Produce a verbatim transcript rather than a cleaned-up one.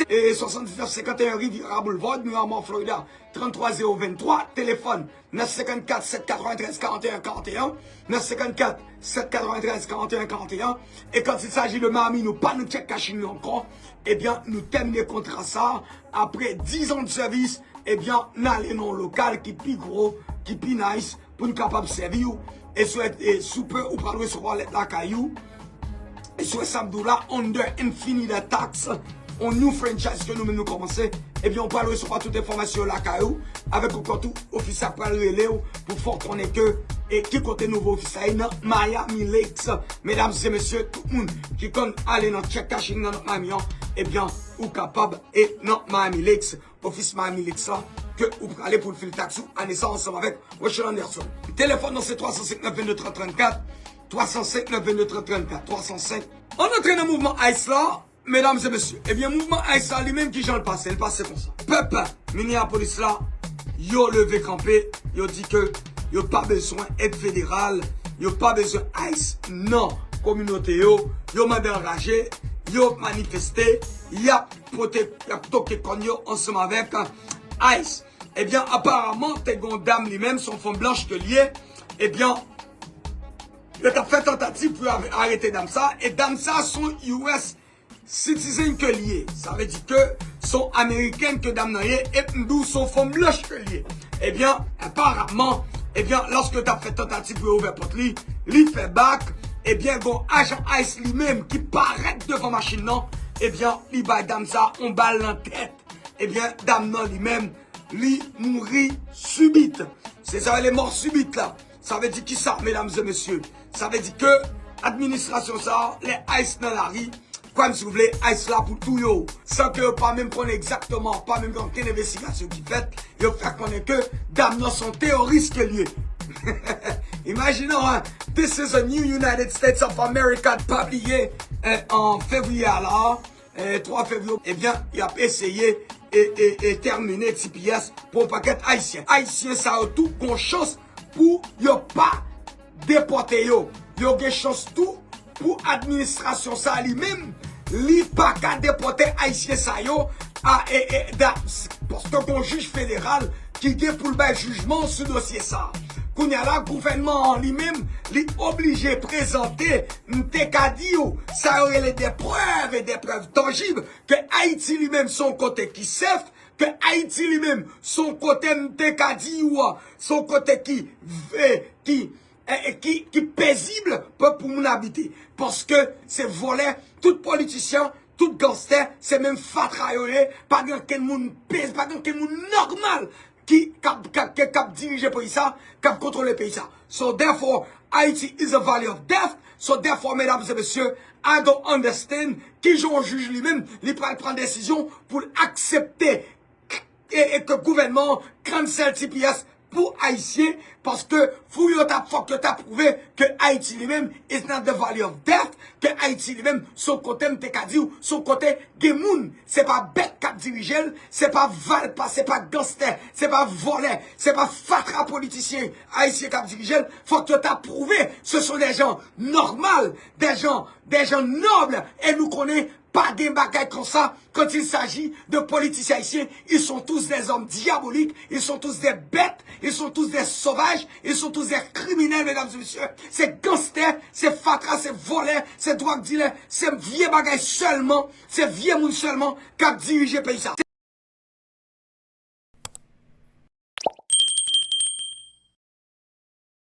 E soixante-dix-neuf cinquante et un Riviera Boulevard, Miramar, Florida, trente-trois zéro vingt-trois, téléphone neuf cinquante-quatre sept quatre-vingt-treize quarante et un quarante et un, neuf cinquante-quatre sept quatre-vingt-treize quarante et un quarante et un. E quand il s'agit de Miami, nou pa nan check cashing ankò. Ebyen, nou tèmine kontra sa. Apre dizan de sèvis, ebyen, n ale nan yon lokal ki pi gwo, ki pi nice, pou n kapab sèvi w. E sou, e sou pe, ou pral resevwa lèt lakay ou. E sou esam dou la, under Infinita Tax, on new franchise ke nou menm nou kòmanse. Ebyen, ou pral resevwa tout enfòmasyon lakay ou. Avèk ou kòt ou, ofis la pral rele w pou fè w konnen ke e ki kote nouvo ofis la ye nan Miami Lakes. Medam e mesye, tout moun ki konn ale nan check cashing nan Miami an, ebyen, ou kapab e nan Miami Lakes, ofis Miami Lakes la, ke ou prale pou l fil taks ou ane sa ansanm avèk Rochelle Anderson. Telefòn nan se twa san senk nèf venn de trant trannkat, twa san senk nèf venn de trant trannkat, twa san senk. Ann antre nan mouvman ice la, medam e mesye. Ebyen, mouvman ice la, li menm, ki jan l pase? L pase konsa. Pèp Minneapolis la, yo leve kanpe, yo di ke yo pa bezwen èd federal, yo pa bezwen ice nan kominote yo, yo mande anraje, yo manifeste, y ap pote, y ap toke kòn yo ansanm avèk ice. Ebyen, aparaman, te gen yon dam li menm, se yon fanm blanch ke l ye. Ebyen, yo t ap fè tantativ pou yo ave-, arete dam sa, e dam sa se yon U S citizen ke l ye. Sa vle di ke se yon amerikèn ke dam nan ye, e m di w se yon fanm blanch ke l ye. Ebyen, aparaman, ebyen, lòske yo t ap fè tantativ pou yo ouvè pòt li, li fè bak, ebyen, gon ajan ice li menm ki parèt devan machin nan, ebyen, li bay dam sa yon bal nan tèt. Ebyen, dam nan li menm, li mouri sibit. Se sa yo rele mò sibit la. Sa vle di kisa, medam e mesye? Sa vle di ke administrasyon sa a, lè ice nan lari, kwè m si w vle, ice la pou touye w. San ke yo pa menm konnen egzakteman, pa menm gen okenn envestigasyon ki fèt, yo fè konnen ke dam nan se yon teyoris ke l ye. Imajine w, hein? This is a new United States of America. Pa bliye, eh, an fevriye a la, eh, twa fevriye, ebyen, y ap eseye e, e, e tèmine T P S pou yon pakèt Ayisyen. Ayisyen sa yo tou gon chans pou yo pa depòte yo. Yo gen chans tou pou administrasyon sa li menm, li pa ka depòte Ayisyen sa yo a, e, e, da, paske gon jij federal ki gen pou l bay jijman sou dosye sa. Kounye a la, gouvènman an li menm, li oblije prezante, m te ka di w, sa yo rele des preuves et des preuves tangibles, ke Ayiti li menm se yon kote ki safe, ke Ayiti li menm se yon kote, m te ka di w, se yon kote ki, e, ki, e, e, ki, ki pezib pou, pou moun abite. Paske se vòlè, tout politisyen, tout ganstè, se menm fatra yo ye, pa gen okenn moun pez-, pa gen okenn moun nòmal ki k ap, k ap, k ap dirije peyi sa, k ap kontwole peyi sa. So therefore, Haiti is a valley of death. So therefore, medam e mesye, I don't understand kijan yon jij li menm, li pral pran desizyon pou l aksepte e, e ke gouvènman an cancel T P S pou Ayisyen, paske pou yo ta, fòk yo ta pwouve ke Ayiti li menm is not the valley of death, ke Ayiti li menm se yon kote, m te ka di w, se yon kote gen moun, se pa bèt k ap dirije l, se pa valpa, se pa ganstè, se pa vòlè, se pa fatra politisyen ayisyen k ap dirije l. Fòk yo ta pwouve ce sont des gens normal, des gens, des gens nobles, e nou konnen pa gen bagay konsa quand il s'agit de politisyen ayisyen. Ils sont tous des hommes diaboliques, ils sont tous des bêtes, ils sont tous des sauvages, ils sont tous des criminels, medam e mesye. Se ganstè, se fatra, se vòlè, se drug dealer, se vye bagay sèlman, se vye moun sèlman k ap dirije peyi sa.